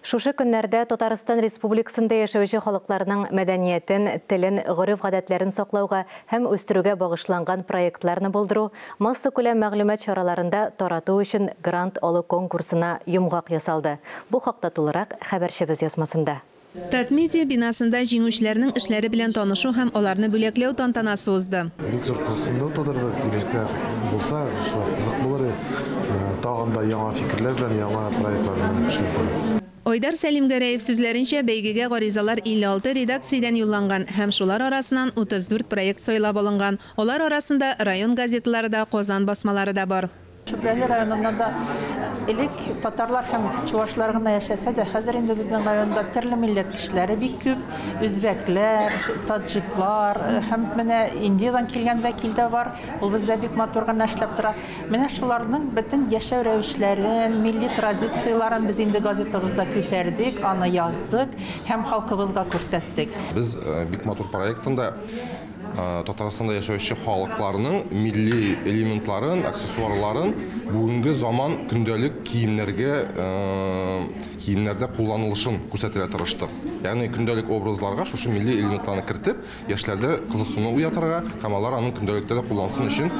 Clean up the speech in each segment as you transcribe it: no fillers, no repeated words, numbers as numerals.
Шушы көннәрдә Татарстан Республикасында яшәүче халыкларның мәдәниятен, телен, гореф-гадәтләрен саклауга һәм үстерүгә багышланган проектларны булдыру, массакүләм мәгълүмат чараларында тарату өчен грант алу конкурсына йомгак ясалды. Бу хакта тулырак хәбәрчебез язмасында. Татмедиа бинасында җиңүчеләрнең эшләре белән танышу һәм аларны бүләкләү тантанасы узды. Бик зур кызыксыну тудырды. Киләчәктә булса, шулай кызык булыр иде. Тагын да яңа фикерләр белән, яңа проектлар белән эшләп карау. Айдар Сәлимгәрәев сүзләренчә, бәйгегә гаризалар 56 редакциядән юлланган һәм шулар арасыннан 34 проект сайлап алынган. Алар арасында район газеталары да, Казан басмалары да бар. Чүпрәле районында да элек татарлар һәм чувашлар гына яшәсә дә, хәзер инде безнең районда төрле милләт кешеләре бик күп. Үзбәкләр, таджиклар һәм менә Индиядән килгән вәкил дә бар. Ул бездә бик матур гына эшләп тора. Менә шуларның бөтен яшәү рәвешләрен, милли традицияләрен без инде газетабызда күтәрдек, аны яздык һәм халкыбызга күрсәттек. Без бик матур проектында Татарстанда яшәүче халыкларның милли элементларын, аксессуарларын бүгенге заман көндәлек киемнәргә киемнәрдә кулланылышын күрсәтергә тырыштык. Ягъни көндәлек образларга шушы милли элементларны кертеп, яшьләрдә кызыксыну уятырга һәм алар аның көндәлектә дә куллансын өчен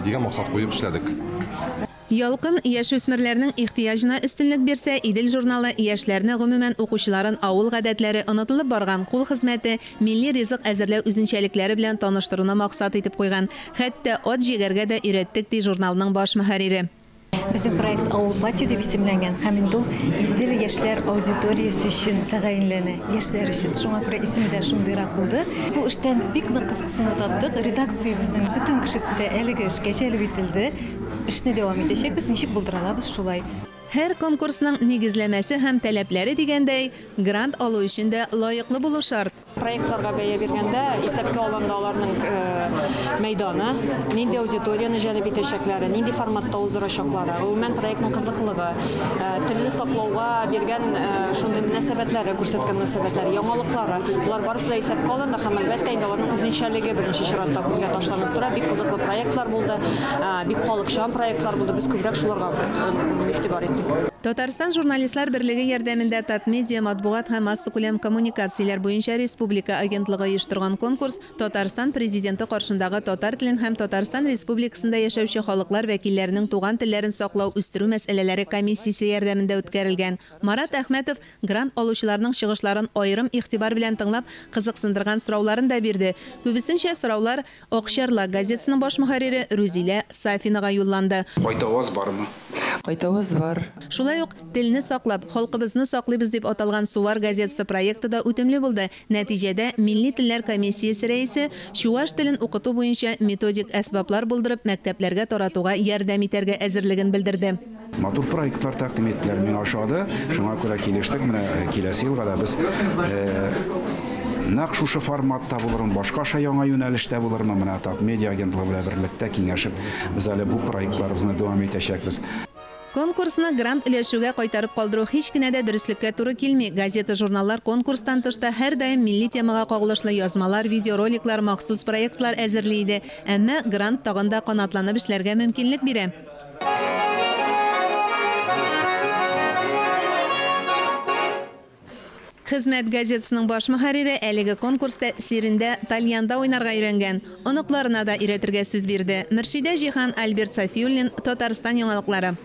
дигән максат куеп эшләдек. Ялкын яшүсмерләрнең ихтыяҗына өстенлек бирсә, Идел журналы яшьләрне, гомумән, укучыларын авыл гадәтләре, онытылып барган кул хезмәте, милли ризык әзерләү үзенчәлекләре белән таныштыруны максат итеп куйган. Хәтта ат җигәргә дә өйрәттек, ди журналның баш мөхәррире. Безнең проект Авыл пати дип исемләнгән һәм инде ул Идел яшьләр аудиториясе өчен тәгаенләнә, яшьләр өчен. Шуңа күрә исеме дә шундыйрак булды. Бу эштән бик нык кызыксыну таптык. Редакциябезнең бөтен кешесе дә әлеге эшкә җәлеп ителде. Эшне дәвам итәчәкбез, ничек булдыра алабыз, шулай. Һәр конкурсның нигезләмәсе һәм таләпләре дигәндәй, грант алу өчен дә лаеклы булу шарт. Проектларга бәя биргәндә исәпкә алынды аларның мәйданы, нинди аудиторияне җәлеп итәчәкләре, нинди форматта уздырачаклары, гомумән проектның кызыклыгы, телне саклауга биргән шундый мөнәсәбәтләре, күрсәткән мөнәсәбәтләре, яңалыклары, болар барысы да исәпкә алынды һәм әлбәттә инде аларның үзенчәлеге беренче чиратта күзгә ташланып тора. Бик кызыклы проектлар булды, бик халыкчан проектлар булды. Без күбрәк шуларга игътибар иттек. Татарстан Журналистлар берлеге ярдәмендә Татмедиа матбугат һәм массакүләм коммуникацияләр буенча республика агентлыгы оештырган конкурс Татарстан Президенты каршындагы татар телен һәм Татарстан Республикасында яшәүче халыклар вәкилләренең туган телләрен саклау, үстерү мәсьәләләре комиссиясе ярдәмендә үткәрелгән. Марат Әхмәтов грант алучыларның чыгышларын аерым игътибар белән тыңлап, кызыксындырган сорауларын да бирде. Күбесенчә сораулар Акчарлак газетасының баш мөхәррире Рүзилә Сафинага юлланды. Кайтаваз бармы? Кайтаваз бар. Шулай ук Телне саклап, халкыбызны саклыйбыз дип аталган Сувар газетасы проекты да үтемле булды. Нәтиҗәдә, Милли телләр комиссиясе рәисе чуаш телен укыту буенча методик әсбаплар булдырып мәктәпләргә таратуга ярдәм итәргә әзерлеген белдерде. Матур проектлар тәкъдим иттеләр, миңа ошады. Шуңа күрә килештек. Менә киләсе елга да без нәкъ шушы форматта булырмы, башкача яңа юнәлештә булырмы, менә Татмедиа агентлыгы белән берлектә киңәшеп, без әле бу проектларыбызны дәвам итәчәкбез. Конкурсны грант өләшүгә кайтарып калдыру һич кенә дә дөреслеккә туры килми. Газета-журналлар конкурстан тыш та һәрдаим милли темага кагылышлы язмалар, видеороликлар, махсус проектлар әзерли иде. Әмма грант тагын да канатланып эшләргә мөмкинлек бирә. Хезмәт газетасының баш мөхәррире әлеге конкурс тәэсирендә тальянда уйнарга өйрәнгән. Оныкларына да өйрәтергә сүз бирде. Мөршидә Җиһан, Альберт Сафиуллин, Татарстан яңалыклары.